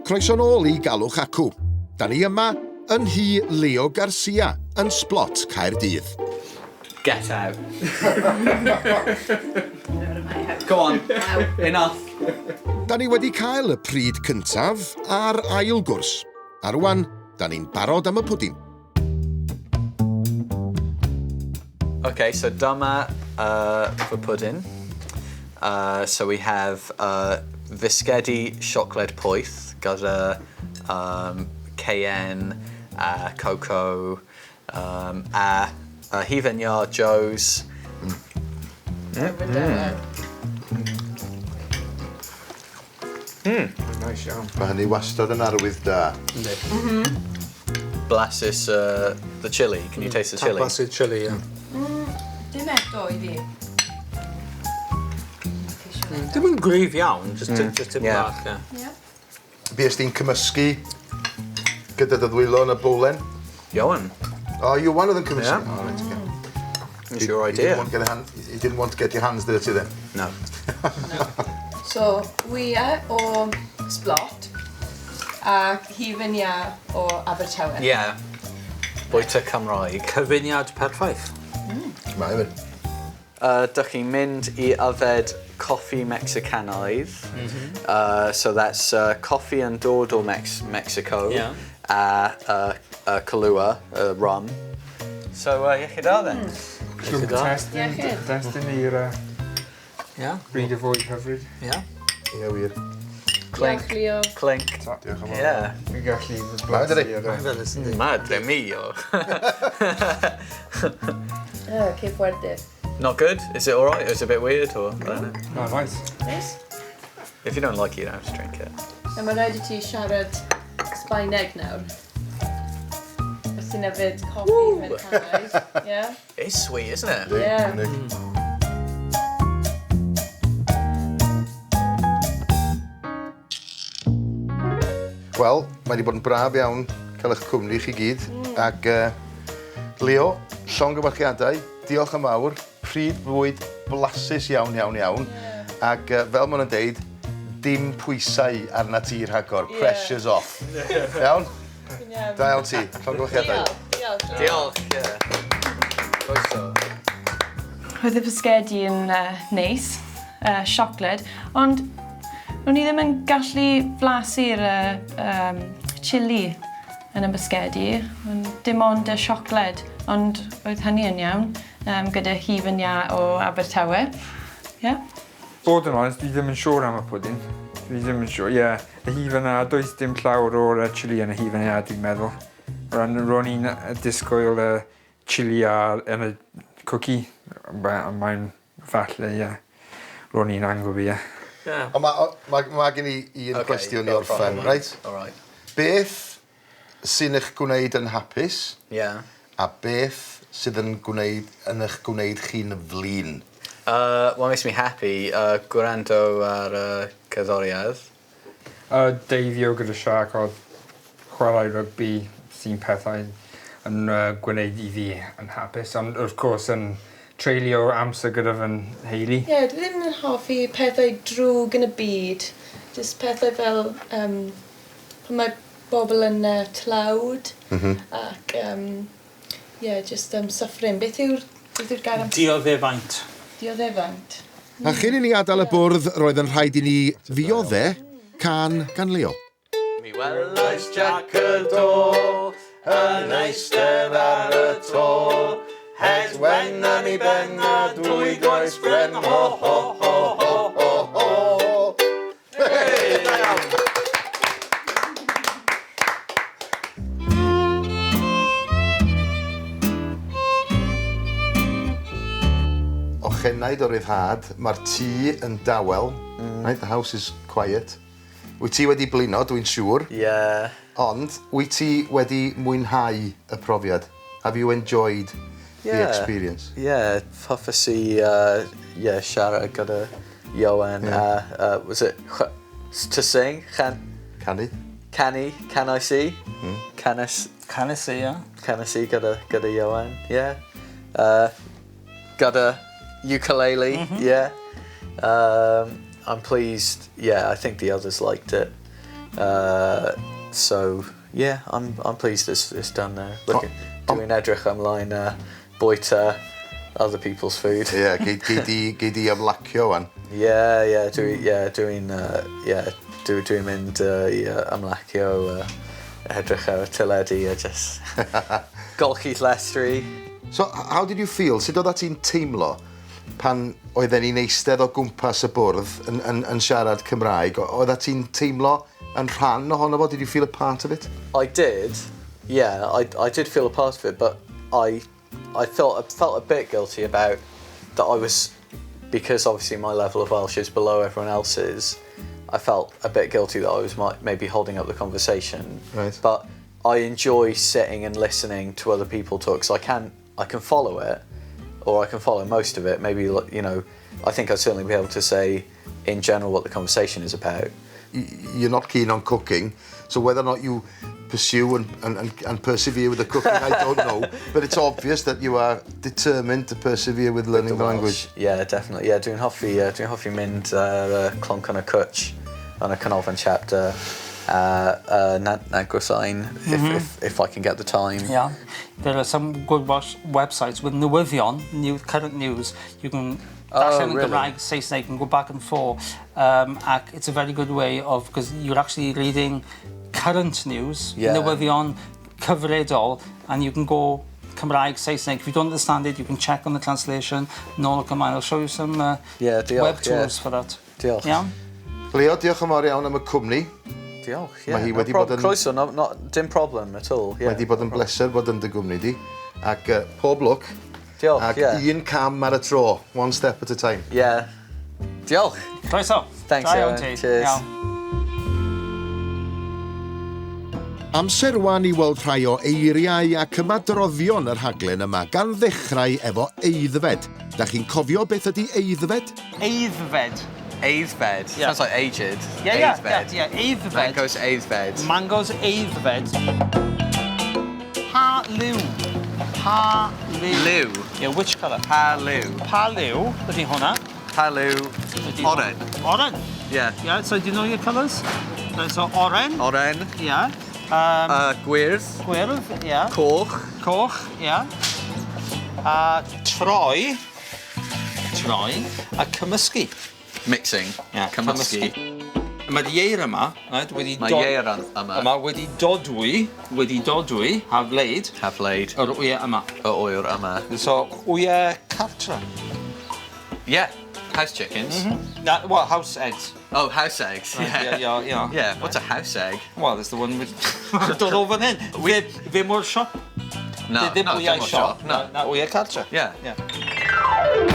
Croeso nôl i Galwch Acw. Da ni yma yn nhŷ Leo Garcia yn Sblot, Caerdydd. Get out. Go on. Enough. Da ni wedi cael y pryd cyntaf a'r ail gwrs, a rwan, da ni'n barod am y pwdin. Okay, so dyma fy pwdin. So we have fisgedi siocled poeth gyda cayenne a cocoa a hufen iâ Joe's. Mm. Nice iawn. Mae hynny wastad yn arwydd da. Yndi. M-hm. Blasus the chilli. Can you taste the chilli? Blasu chilli, ie. Dim eto i fi. Dim yn gryf iawn, jyst jyst tipyn bach, ie. Ie. Bues di'n cymysgu gyda dy ddwylo yn y bowlen? Ioan. O, Iwan oedd yn cymysgu? Ie. O, reit, oce. It's your idea. You didn't want to get, hand, you didn't want to get your hands dirty then? No. No. So, wya o Sblot a hufen iâ o Abertawe. Ie. Bwyta Cymraeg. Cyfuniad perffaith. Mae hefyd. Dych chi'n mynd i yfed coffi Mecsicanaidd. So that's coffi yn dod o Mex Mexico. Yeah. A Kahlua, rum. So iechyd da then. Iechyd da. Testyn, Iechyd. testyn i'r Ie. bryd y fwyd hyfryd. Ie. Ie, wir. Clink. Diolch, Leo. Clink. Diolch yn fawr. Yeah. Fi'n gallu Mae dydi? blasu Mae'n felys, yndi? Madre mia. Oh, que fuerte. Not good? Is it alright? Is it a bit weird or? I don't know. No, nice. Nice. If you don't like it, you don't have to drink it. A mae rhaid i ti siarad Sbaeneg nawr. Os ti'n yfed coffi Mecsicanaidd. Yeah? It's sweet, isn't it? Yeah. Yndi. Wel, mae wedi bod yn braf iawn cael eich cwmni chi gyd. Ac Leo, llongyfarchiadau, diolch yn fawr. Pryd bwyd blasus iawn, iawn, iawn. Ac fel maen nhw'n deud, dim pwysau arna ti rhagor. Ie. Pressure's off. Iawn? Iawn. Da iawn ti. Llongyfarchiadau. Diolch. Diolch. Diolch, yeah. Croeso. Roedd y bisgedi yn neis, siocled, ond o'n i ddim yn gallu flasu'r chilli yn y bisgedi, ond dim ond y siocled, ond oedd hynny yn iawn, gyda hufen iâ o Abertawe. Yeah. Bod yn onest, dwi ddim yn siŵr am y pwdin. Dwi ddim yn siŵr, ie. Yeah. Y hufen iâ, does dim llawer o'r chili yn y hufen iâ, dwi'n meddwl. Ro'n i'n disgwyl y chili yn y cookie, mae'n falle, ie. Yeah. Ro'n i'n anghofio, ie. Yeah. Ond mae ma, ma gen i un Okay, cwestiwn i no orffen, problem. reit? All right. Beth sy'n eich gwneud yn hapus a beth sydd yn gwneud yn eich gwneud chi'n flin? What makes me happy, gwrando ar cerddoriaeth. Deifio gyda siarcod, chwarae rygbi sy'n pethau yn gwneud i fi yn hapus, ond wrth gwrs yn treulio amser gyda fy nheulu. Ie, yeah, dwi ddim yn hoffi pethau drwg yn y byd. Just pethau fel pan mae bobl yn tlawd ac yeah, just suffering. Beth yw'r gair am Dioddefaint. Dioddefaint? A chyn i ni adael y bwrdd, roedd yn rhaid i ni fioddef cân gan Leo. Mi welais Jac y Do yn eistedd ar y to. Het wen yn ei ben a dwy goes bren, ho ho ho ho ho ho. Hey, da iawn. Ochenaid o ryddhad, mae'r tŷ yn dawel. Right, the house is quiet. Wyt ti wedi blino, dwi'n siŵr. Yeah. Ond, wyt ti wedi mwynhau y profiad? Have you enjoyed the experience? Yeah, hoffes i yeah, siarad gyda Johan. Was it to sing? Can, Canu? Canu? Can I see? Can I, Can I see, yeah. Can I see gyda Johan? Yeah. Gyda ukulele, yeah. I'm pleased. Yeah, I think the others liked it. So yeah, I'm pleased it's done now. Looking, dwi'n edrych ymlaen bwyta other people's food. Ie, yeah, gei di ymlacio wan. Yeah, dwi, yeah, dwi'n, yeah, dwi'n mynd i ymlacio, edrych ar y teledu a just golchi llestri. So, how did you feel? Sut oeddet ti'n teimlo pan oedden ni'n eistedd o gwmpas y bwrdd yn siarad Cymraeg? Oeddet ti'n teimlo yn rhan ohono fo? Did you feel a part of it? I did, yeah, I did feel a part of it, but I felt a bit guilty about that I was, because obviously my level of Welsh is below everyone else's. I felt a bit guilty that I was maybe holding up the conversation. But I enjoy sitting and listening to other people talk, so I can follow it, or I can follow most of it. Maybe I think I'd certainly be able to say in general what the conversation is about. You're not keen on cooking, so whether or not you pursue and persevere with the cooking, I don't know. But it's obvious that you are determined to persevere with learning the language. Yeah, definitely. Yeah, dwi'n hoffi mynd ar Clonc yn y Cwtch yn y Canolfan Chapter, Nant Gwrtheyrn, if I can get the time. Yeah, there are some good websites with newyddion, new, current news. You can Oh, darllen yn really? Gymraeg, Saesneg, and go back and forth. Ac it's a very good way of, because you're actually reading current news, newyddion cyfredol, and you can go Cymraeg, Saesneg. If you don't understand it, you can check on the translation. Nôl ac ymlaen. I'll show you some Yeah, diolch, web tools yeah. for that. Diolch. Iawn? Leo, diolch yn fawr iawn am y cwmni. Diolch, yeah. Mae hi No wedi bod yn- Croeso, no, not, dim problem at all. Yeah. Mae wedi bod yn bleser bod yn dy gwmni di. Ac pob lwc. Diolch, Ac yeah. un cam ar y tro. One step at a time. Yeah. Diolch. Croeso. Thanks, Da iawn Owen. ti. Cheers. Iawn. Amser wan i weld rhai o eiriau ac ymadroddion y rhaglen yma gan ddechrau efo aeddfed. Da chi'n cofio beth ydy aeddfed? Aeddfed. Aeddfed. Yeah. Sounds like aged. Yeah, aeddfed. Mangoes aeddfed. Mangoes aeddfed. Pa liw? Pa liw. Liw. Yeah, which colour? Pa liw. Pa liw ydy hwnna? Pa liw. Ydy Oren. Oren. Yeah. Yeah, so do you know your colours? Right, so oren. Oren. Yeah. Gwyrdd. Gwyrdd, yeah. Coch. Coch, yeah. A troi. Troi. A cymysgu. Mixing. Yeah, Cymysgu. Mae'r ieir yma, right, wedi Mae ieir yma. Yma wedi dodwy, have laid, Have laid. yr wyau yma. Y wyr yma. So, wyau cartre. Yeah. House chickens. Na, well, house eggs. Oh, house eggs. Right, yeah. Yeah. What's a house egg? Well, that's the one with... Dod o fan hyn. Ddim o'r siop. No, Ddim no, wyau dim o'r siop. siop. No. Na, wyau cartre. Yeah. Yeah.